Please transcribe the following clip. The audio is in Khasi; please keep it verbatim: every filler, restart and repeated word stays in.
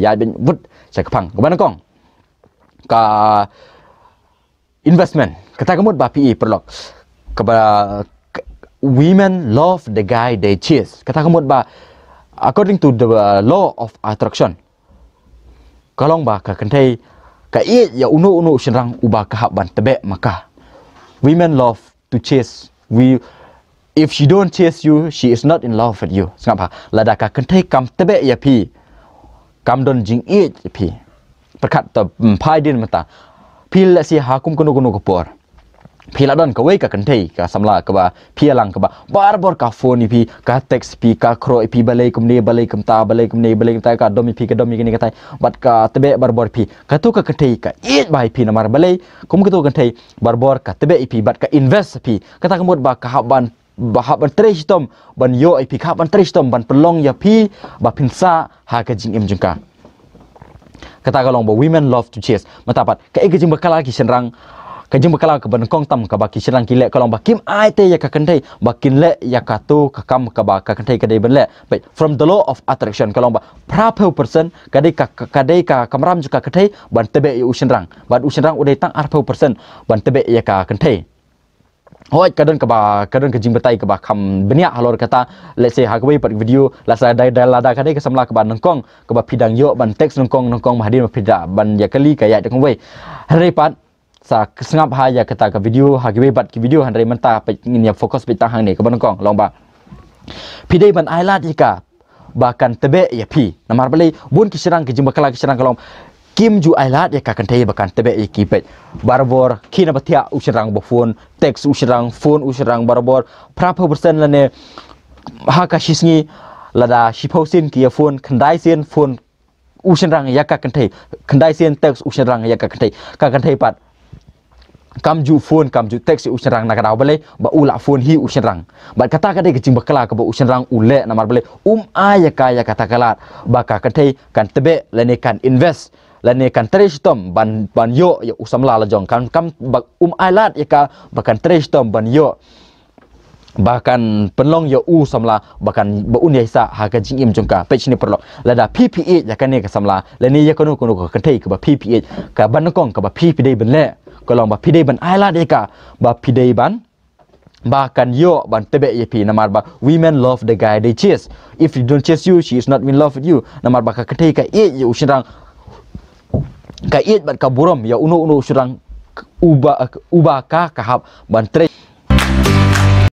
ïaid beit wut sha ka phang. Kaba nyngkong, ka investment. Kata ka mut ba phi i paralok, kaba k- women love the guy they chase. Kata ka mut ba according to the uh, law of attraction, ka long ba ka kynthei ka ïeit ïa uno uno u shynrang uba ka hap ban tebeh ma ka. Women love to chase. We, if she don't chase you, she is not in love with you. Sngap ha, lada ka kynthei kam tebeh ïa phi, kam don jingïeit ïa phi. Pyrkhat to, mm, phai dien mynta. Phi leh shi ha kum kano kano ka por, phi la don kawei ka kynthei, ka samla kaba phi ïalang, kaba barabor ka phone ïa phi, ka text phi, ka khroh ïa phi, balei kumne, balei kumta, balei kumne, balei kumta, ka dom ïa phi, ka dom ïa kane katai, bad ka tebeh barabor phi. Kato ka kynthei ka ïeit bha ïa phi, namar balei? Kum kato ka kynthei barabor ka tebeh ïa phi bad ka invest ïa phi. Kata ka mut ba ka hap ban, ba hap ban trei shitom ban ïoh ïa phi, ka hap ban trei shitom ban pynlong ïa phi ba phin sah ha ka jingim jong ka. Kata ka long ba women love to chase. Mynta pat, kaei ka jingbakla ki shynrang, ka jingbakla kaba nyngkong tam kaba ki shynrang ki leh, ka long ba kim ai te ïa ka kynthei ba kin leh ïa kato ka kam kaba ka kynthei ka dei ban leh. But from the law of attraction, ka long ba phra phew percent ka dei ka, ka, ka dei ka kamram jong ka kynthei ban tebeh ïa u shynrang, bad u shynrang u dei tang ar phew percent ban tebeh ïa ka kynthei. Hooid, ka don kaba, ka don ka jingbatai kaba kham bniah halor kata. Let's say ha kawei pat video, la sa dei, dei, lada ka dei ka samla kaba nyngkong kaba phi dang ïoh ban text nyngkong nyngkong, ba hadien ba phi da ban ïa kali, ka ïaid da kumwei. Hynrei pat, sa sngap ha ïa kata ka video ha kiwei pat ki video, hynrei mynta pat ngin ïa focus beit tang hangne. Kaba nyngkong long ba phi dei ban ai lad ïa ka ba kan tebeh ïa phi. Namar balei? Bun ki shynrang, ki jingbakla ki shynrang ka long kim ju ai lad ïa ka kynthei ba kan tebeh ïa ki. Peit, barabor khie na ba thiah u shynrang ba phone, text u shynrang, phone u shynrang barabor. Phra phew percent lane ha ka shi sngi, lada shiphew sien ki ïa phone, khyndai sien phone u shynrang ïa ka kynthei, khyndai sien text u shynrang ïa ka kynthei. Ka kynthei pat kam ju phone, kam ju text ïa u shynrang, na ka daw balei? Ba u la phone hi u shynrang. Bad kata ka dei ka jingbakla kaba u shynrang u leh, namar balei? Um ai ïa ka, ïa kata ka lad ba ka kynthei kan tebeh lane kan invest lane kan trei shitom ban, ban ïoh ïa u samla la jong. Kan, kam ba um ai lad ïa ka ba kan trei shitom ban ïoh, ba kan pynlong ïa u samla ba kan, ba un ïai sah ha ka jingim jong ka. Peit shane paralok, lada phi phi ïeit ïa kane ka samla lane ïa kano kano ka kynthei kaba phi phi ïeit, kaba nyngkong kaba phi phi dei ban leh ka long ba phi dei ban ai lad ïa ka ba phi dei ban, ba kan ïoh ban tebeh ïa phi. Namar ba women love the guy they chase. If he don't chase you, she is not in love with you. Namar ba ka kynthei ka ïeit ïa u shynrang, ka ïeit bad ka burom ïa uno uno u shynrang uba, uba ka, ka hap ban trei.